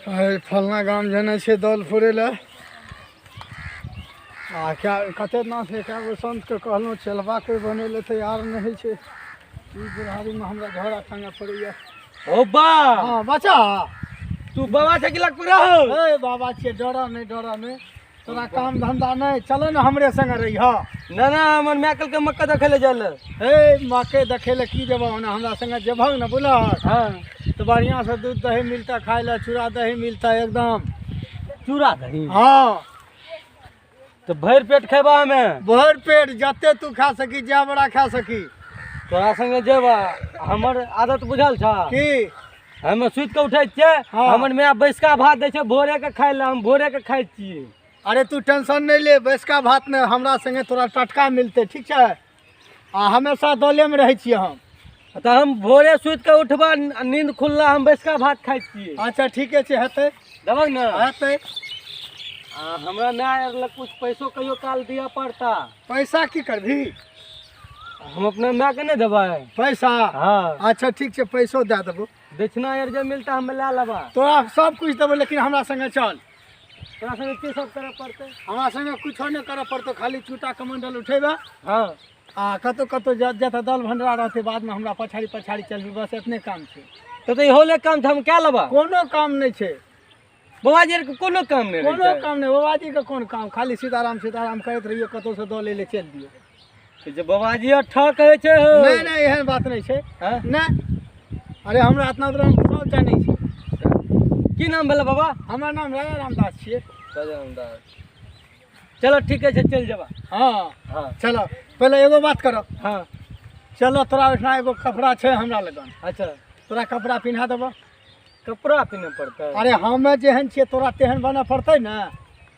फलना गाम जेनाइ छै दल फोड़ै लए आ क्या कते नाथ कए गो सन्तके कहलहुँ चेलबा कोइ बनै लए तैयार नहि होइ छै। ई बुढ़ारीमे हमरा झोरा टाँगऽ पड़ैए। ओ बा। हँ बच्चा, तू बाबा छै कि लकुरा हो? ए बाबा छियै, डर नहि, डर नहि, तोरा काम धंधा नहि, चलो ने हमरे संगे रहिह। ना ना, हमर माय कहलकै मक्का देखै लए जाय लए। हे मक्के देखै लए की जेबह? ओना हमरा संगे जेबहक ने बुझलहक? हाँ। तऽ बढ़िआँसँ दूध दही मिलतै खाय लए, चूड़ा दही मिलतै एकदम। चूड़ा दही? हाँ। तऽ भरि पेट खेबा हमे? भरि पेट, जते तू खा सकी, जै बड़ा खा सकी। तोरा संगे जेबा, हमर आदत बुझल छ? की? हमे सुति कऽ उठै छियै। हाँ। हमर माय बैसका भात दै छै भोरे के खाय लए, हम भोरे के खाइ छियै। अरे तू टेंशन नहि ले, बैसका भात नहि, हमरा संगे तोरा टटका मिलतै, ठीक छै? आ हमेशा दलेमे रहै छियै हम। तऽ हम भोरे सुति कऽ उठबा, नींद खुलला, हम बैसका भात खाइ छियै। अच्छा ठीके छै, हेतै। देबह ने? हेतै। आ हमरा माय आर लग कुछ पैसो कहियो काल दिअ पड़ता। पैसा की करबही? हम अपना मायके नहि देबै? पैसा? हाँ। अच्छा ठीक छै, पैसो दए देबो। दक्षिणा आर जे मिलता हम लए लेबा। तोरा सब कुछ देबो, लेकिन हमरा संगे चल। तोरा संगे की सब करऽ पड़तै? हमरा संगे कुछो नहि करऽ पड़तौ, खाली चूटा कमंडल उठेबे। हाँ। आ कतौ कतौ जतऽ दल भंडारा रहतै, बादमे हमरा पछाड़ी पछाड़ी चलबी, बस एतने काम छै। तऽ इहो ले काम छै, हम कए लेबा। कोनो काम नहि छै। बाबाजी आरके कोनो काम नहि रहै कोनो छै? काम नहि, बाबाजीके कोन काम, खाली सीताराम सीताराम करैत रहियौ, कतौसँ दऽ लै लए चलि दियौ। जे बाबाजी आर ठक होइ छै हो। नहि नहि, एहन बात नहि छै। हँ? नहि, अरे हमरा एतना दूर सब जानै छै। की नाम भेलै बाबा? हमर नाम राजा रामदास छियै। राजा रामदास, चलो ठीके छै, चलि जेबा। हाँ। हाँ। चलो, पहिले एगो बात करब। हाँ। चलो, तोरा ओहिठिना एगो कपड़ा छै हमरा लगन। अच्छा। तोरा कपड़ा पिन्हा देबो। कपड़ा पिन्हऽ पड़तै? अरे हमे जेहन छियै तोरा तेहन बनऽ पड़तै ने।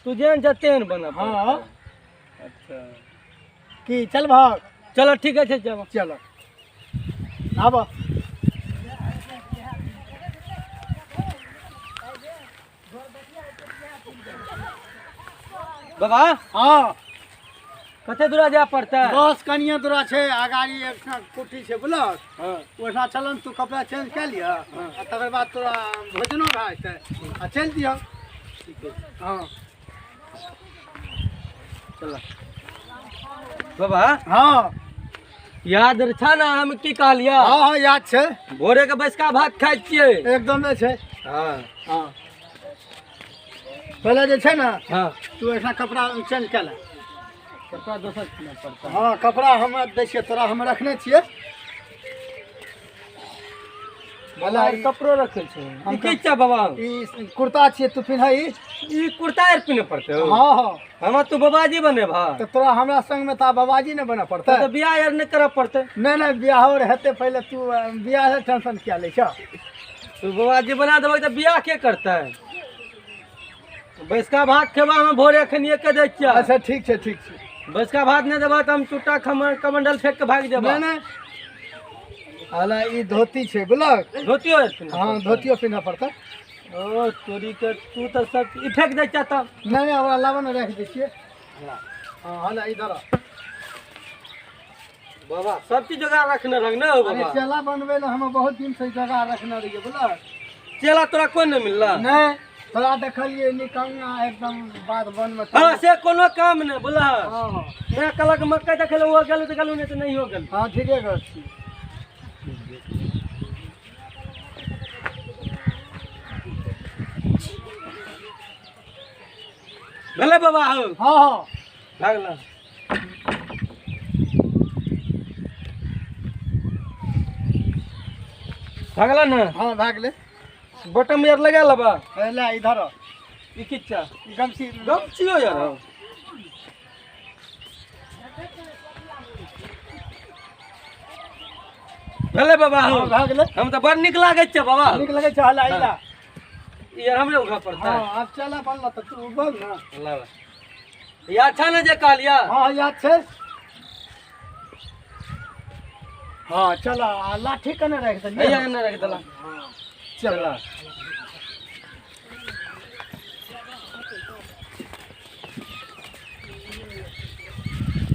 तू जेहन छै तेहन बनऽ? हाँ। अच्छा। की चल भाग? चलो ठीके छै, चलो। चलो, आबऽ। बाबा। हाँ। कते दूरा जाय पड़तै? बस कनिए दूरा छै, अगाड़ी एकठाम कुटी छै, बुझलक? हाँ। ओहिठाम चलन, तू कपड़ा चेंज कए लिअ आ तकर बाद तोरा भोजनो भए जेतै आ चलि दिअ। ठीक छै। हाँ। चल बाबा। हाँ। याद छ ने हम की कहलियै? हाँ हाँ, याद छै। भोरे के बैसका भात खाइ छियै। एकदमे छै। हाँ। हाँ, पहिले जे छै ने, हाँ। तू एहिठाम कपड़ा चेंज कए ले। कपड़ा दोसर किनऽ पड़तै? हाँ, कपड़ा हम दै छियै तोरा, हम रखने छियै। बाबा ई- कपड़ो रखै छै? हम ई की छै बाबा? ई कुर्ता छियै, तू पिन्ह ई। ई कुर्ता आर पिन्हऽ पड़तै हौ? हाँ हाँ। हमरा तू बाबाजी बनेबह? तऽ तोरा हमरा संगमे तऽ बाबाजी ने बनऽ पड़तै। तऽ बियाह आर नहि करऽ पड़तै? नहि नहि, बियाहो आर हेतै, पहिले तू बियाह टेंशन किया लै छह? तू बाबाजी बना देबह तऽ बियाह के करतै? बैसका भात खेबा हम भोरे, एखनिए के दै छियै। अच्छा ठीक छै, ठीक छै। बैसका भात नहि देबह तऽ हम चुट्टा कमंडल फेंक के भागि जेबह। नहि नहि, हला ई धोती छै, बुझलक? धोतियो आर पिन्हऽ हाँ। पड़तै? धोतियो पिन्हऽ पड़तै। ओ तोरी के, तू तऽ सब ई फेंक दै छियै तब। नहि नहि, ओकरा लाबऽ ने, राखि दै छियै। हाँ, हला इधर आ। बाबा सब चीज जोगाड़ रखने रह ने हो? अरे बाबा, चेला बनबै लए हम बहुत दिन से जोगाड़ रखने रहियै, बुझलक? चेला तोरा कोई नहि मिलला? नहि, तोरा देखलियै निकम्मा एकदम बाध वन मे। हाँ, से कोनो काम नहि बोला। हाँ हाँ। मैं कहलक मक्का देखै लए, ओ गेलू तऽ गेलू, नहि तऽ नहियो गेलू। हाँ, ठीके कहै छी। भेलै बाबा हौ? हाँ हाँ। भए गेलै। भए गेलै ने? हाँ, भए गेलै। बटम यार लगा लेबा। ए, ले इधर आ। ई की छै? ई गमछी। गमछियो यार हौ। भेलै बाबा हौ? हाँ, भए गेलै। हम तऽ बड़ नीक लागै छै बाबा। नीक लगै छै? हला इला। ई यार हमरे उठऽ पड़तै? हाँ, आब चला बनल तऽ तू बोल ने। लाबा। याद छै ने जे कहलियै? हाँ, याद छै। हाँ चल, आ लाठी कने राखि देलियै? हैया एने राखि देला। हाँ चल।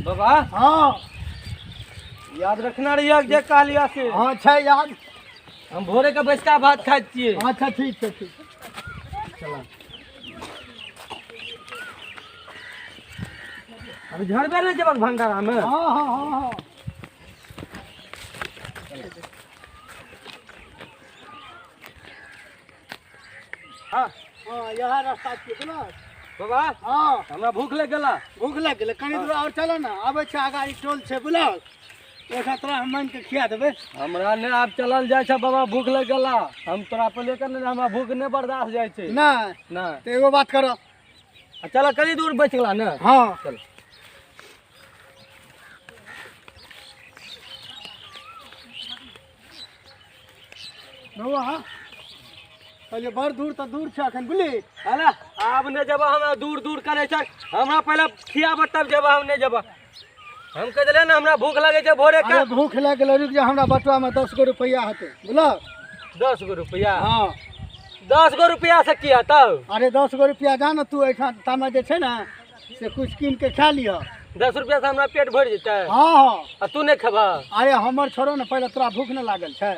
बाबा। हाँ। याद रखना रहिए जे कहलियै से। हाँ, छै याद। हम भोरे के बैसका भात खाइ छियै। अच्छा ठीक छै, ठीक छै। चला अभी झड़बे नहीं जेबक भंडारा में। हाँ हाँ हाँ हाँ। हाँ। हाँ, इएह रास्ता छियै बुझलक। बाबा। हाँ। हमरा भूख लग गेला। भूख लागि गेलै? कनि दूर आओर चलो ने, आबै छै अगाड़ी टोल छै बुझलक, ओहिठाम तोरा हम मानि कऽ खिया देबै। हमरा नहि आब चलल जाइ छै बाबा, भूख लग गेला। हम तोरा पर लेकर नहि, हमरा भूख नहि बर्दाश्त जाइ छै। नहि? नहि। तऽ एगो बात करऽ। आ चल, कनि दूर बचि गेला ने। हाँ। चल। बौआ, कहलियै बड़ दूर तऽ दूर छै एखन, बुझली। अरे आब नहि जेबा, हमरा दूर दूर करै छै। हमरा पहिले खियाबऽ तब जेबा। हम नहि जेबा, हम कहि देलियै ने, हमरा भूख लगै छै भोरे के। अरे भूख लागि गेलै, रुकि जा, हमरा बटुआमे 10 गो रुपैआ हेतै बुझलक। 10 गो रुपैआ? हाँ। 10 गो रुपैआ से की हेतौ? अरे 10 गो रुपैआ जा ने तू एहिठाम, तामे जे छै ने से कुछ कीन के खा लिअ। 10 रुपैआ से हमरा पेट भरि जेतै? हाँ हाँ। आ तू नहि खेबह? अरे हमर छोड़ो ने, पहिले तोरा भूख नहि लागल छै?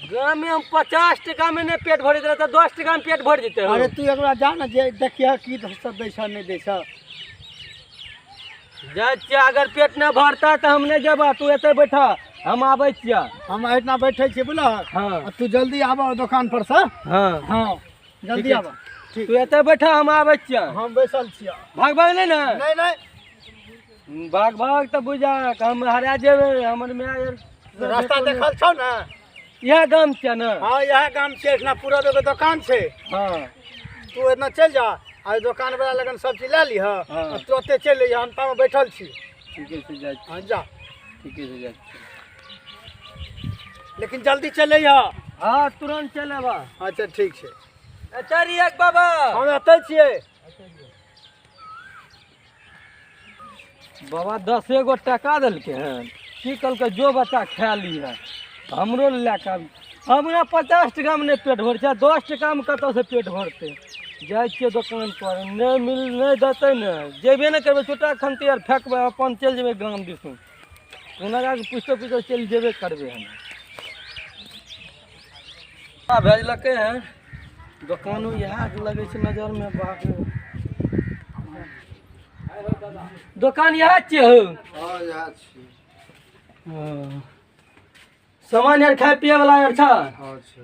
गाममे हम 50 टकामे नहि पेट भरैत रहै तऽ 10 टकामे पेट भरि जेतै हौ? अरे तू एक बार जा ने, जे देखिह की सब दै छह नहि दै छह। जाइ छियै, अगर पेट नहि भरतै तऽ हम नहि जेबह। तू एतै बैठ, हम आबै छियै। हम एहिठिना बैठे छियै बुझलक। हाँ। आ तू जल्दी आबऽ दोकान पर से। हाँ। हाँ, जल्दी ठीक। आबऽ, ठीक। तू एतै बैठ, हम आबै छियै। हम बैसल छियै। भाग भाग नहि ने? नहि नहि। भाग भाग तऽ बुझा हम हरा जेबै, हमर माय यार। रास्ता देखल छौ ने? इएह गाम छियै ने? हाँ, इएह गाम छै। एहिठिना पूरब एगो दोकान छै। हाँ। तू एतना चलि जा आ दोकान वाला लगन सब चीज लए लिह। हाँ। आ तुरते चलि अइहे, हम तामे बैठल छी। ठीके छै, जाइ छी। हाँ, जा। ठीके छै, जाइ छी। लेकिन जल्दी चलि अइहे। हाँ, तुरन्त चलि अयबा। अच्छा, ठीक छै। एतऽ रहियै बाबा। हम एतै छियै। बाबा दसे गो टका देलकै हन, की कहलकै, जो बच्चा खा लिहे, हमरो लए कऽ आबी। हमरा 50 टकामे नहि पेट भरै छै, 10 टकामे कतऽसँ पेट भरतै? जाइ छियै दोकान पर, नहि मिल नहि देतै ने जेबे नहि करबै। छोटा खन्ती आर फेकबै, अपन चलि जेबै गाम दिसन। कोना कऽ पुछितो पुछितो चलि जेबे करबै। हम भेजलकै हन, दोकानो इएह लगै छै नजरमे। बाप रे, दोकान इएह छियै हौ? हाँ, इएह छियै। हँ। सामान आर खाय पियै वाला आर छ? हाँ, छै।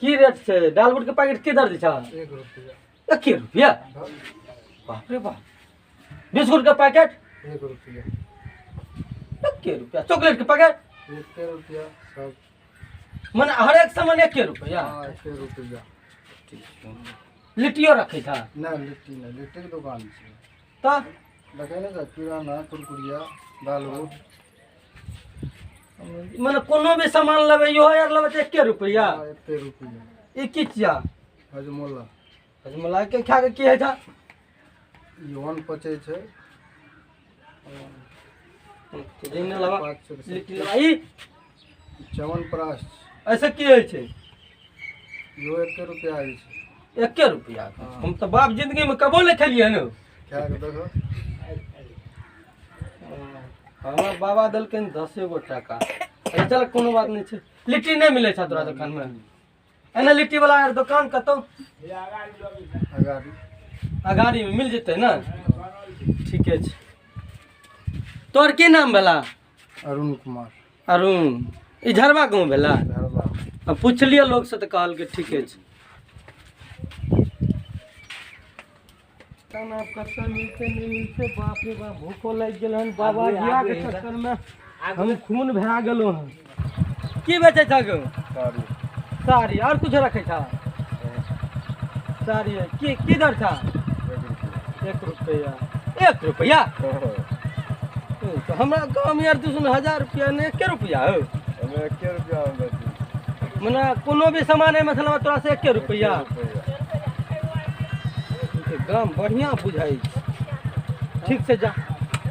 की रेट छै? दालमोट के पैकेट की दर दै छ? 1 रुपया। 1 रुपया? बाप रे बाप! बिस्कुट के पैकेट? 1 रुपया। 1 रुपया। चॉकलेट के पैकेट? 1 रुपया सब। मने हरेक सामान 1 रुपया? हाँ, 1 रुपया। लिट्टियो रखै छ? नहि, लिट्टी नहि, लिट्टीके दोकान छै। तऽ? देखै नहि छै, किराना, कुरकुरिया, दालमोट। मने कोनो भी सामान लेबै, इहो आर लेबै तऽ 1 रुपया? हाँ, 1 रुपया। ई की छियै? हजमोला। हजमोला के खा के की होइ छै? ई अन्न पचै छै। जेने लेबा। 500 के। लिट्टी लेबा ई? च्यवनप्राश। ऐसे की होइ छै? इहो 1 रुपया होइ छै। 1 रुपया? हाँ। हम तऽ बाप जिंदगीमे कबो नहि खेलियै हन। खा के देखो। हमर बाबा देलकै दसे गो टाका। अच्छा चल, कोनो बात नहि छै। लिट्टी नहि मिलै छै तोरा दोकानमे? एना लिट्टी वाला आर दोकान कतौ? अगाड़ी। अगाड़ीमे मिल जेतै ने? ठीके छै। तोहर की नाम भेला? अरुण कुमार। अरुण। ई झरबा गाँव भेला? घरबा। आ पुछलियै लोकसँ तऽ कहलकै ठीके छै। तहन आब कतऽ मिलतै, नहि मिलतै? बाप रे बाप, भूखो लागि गेल हन। बाबा के चक्करमे हम खून भए गेलहुँ हन। की बेचै छह गौ? साड़ी। साड़ी आओर कुछो रखै छह? साड़ी है। की की दर छह? 1 रुपया। 1 रुपैआ? 1 रुपैआ? तऽ हमरा गाँवमे यार दू 1000 रुपैआ नहि, 1 रुपैआ हौ। हमे 1 रुपया में बेची। मने कोनो भी सामान है मतलब तोरा से 1 रुपैआ। गाम बढ़िआँ बुझाइ छै। ठीक छै, जा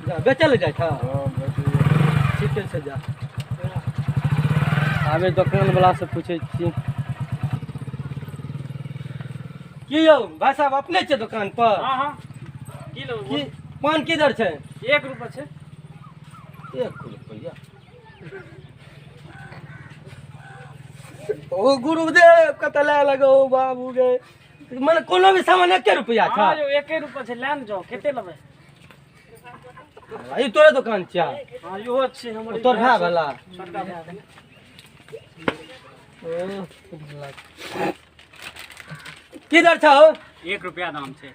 जा, बेचै लए जाइ छह? हाँ, बेची। ठीके छै, जा। आबे दोकान वाला से पूछै छियै। की यौ भाई साहब, अपने छियै दोकान पर? हाँ हाँ, की लेबै? की पान की दर छै? 1 रुपया छै। 1 रुपैआ? ओ गुरुदेव, कतऽ लए लगो बाबू गे। मने कोनो भी सामान एके रुपया हाँ छै? यौ, एके रुपआ छै, लए ने जाओ। कते लेबै? ई तोरे दुकान छै? हाँ, इहो छै हमर। तोर भाय वाला? छोटका भाय। ओ, की दर छौ? 1 रुपया दाम छै।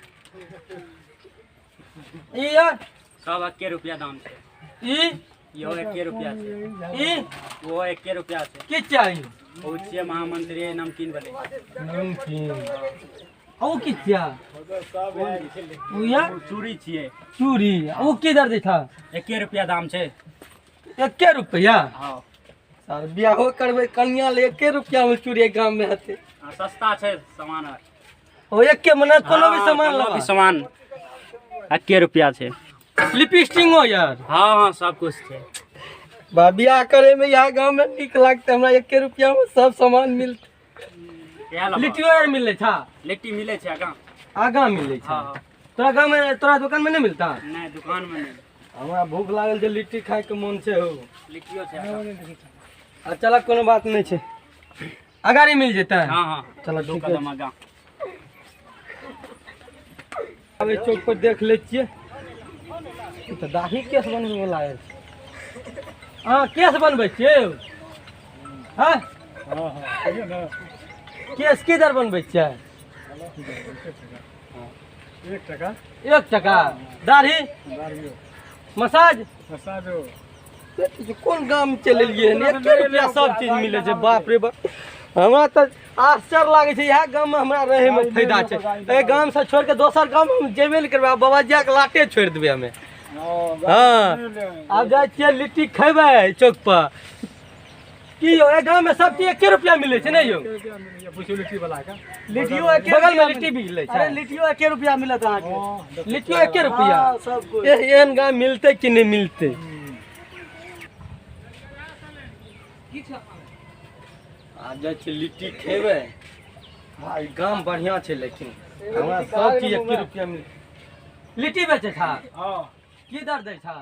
ई यार? सब एके रुपया दाम छै। ई? इहो एके रुपया छै। ई? ओहो एके रुपया छै। की चाही? ओ छियै महामंत्री, नमकीन वाले। नमकीन। आ ओ की छियै ओ यार? चूड़ी छियै। चूड़ी। आ ओ की दर दै छौ? एके रुपया दाम छै। एके रुपया? हाँ। सर, बियाहो करबै कन्या ले, एके रुपया में चूड़ी गाम में हेतै। हाँ, सस्ता छै सामान आर। ओ एके, मने कोनो भी सामान कोनो लेबा? भी सामान एके रुपया छै। लिपस्टिको यार? हाँ हाँ, सब कुछ छै। बा, बियाह करे में यहाँ गाँव में नीक लागतै हमरा, एके रुपया में सब सामान मिलतै। इएह लेबऽ। लिट्टियो आर मिलै छा? लिट्टी मिलै छै आगाँ। आगाँ मिलै छै? हाँ। तोरा गाँव में, तोरा दुकान में नहीं मिलता? नहि, दुकान में नहि। हमरा भूख लागल छै, लिट्टी खाय के मोन छै हो। लिट्टियो छै आगाँ। आ चल, कोनो बात नहीं छै, अगाड़ी मिल जेतै। हाँ हाँ। चलो, दू ठीक है। कदम आगाँ। आब एहि चौक पर देख लै छियै। ई तऽ दाढ़ी केश बनबै वाला अछि। अहाँ केश बनबै छियै? हँ? हँ हँ, कहियौ ने। केश की दर बनबै छियै? 1 टका। 1 टका। दाढ़ी? दाढ़ियो। मसाज? मसाजो। कोन गाम चलि एलियै हन, एके रुपया सब चीज मिलै छै। बाप रे बाप, हमरा तऽ आश्चर्य लागै छै। इएह गाममे हमरा रहैमे फायदा छै। एहि गामसँ छोड़ि कऽ दोसर गाम हम जेबे नहि करबै। आब बाबाजियाके लाटे छोड़ि देबै हमे। हँ, आब जाइ छियै, लिट्टी खेबै चौक पर। की यौ, एहि गाममे सब चीज एके रुपया मिलै छै ने यौ? पूछू लिट्टी वाला के। लिट्टियो एके, बगलमे लिट्टी मिलै छै। अरे, लिट्टियो एके रुपया मिलत अहाँके। लिट्टियो एके रुपया? हाँ, सब कुछ। एहन गाम मिलतै कि नहि मिलतै? आब जाइ छियै, लिट्टी खेबै। भाई, गाम बढ़िआँ छै, लेकिन हमरा सब चीज एके रुपया मिल। लिट्टी बेचै छा? हाँ। की दर दै छा?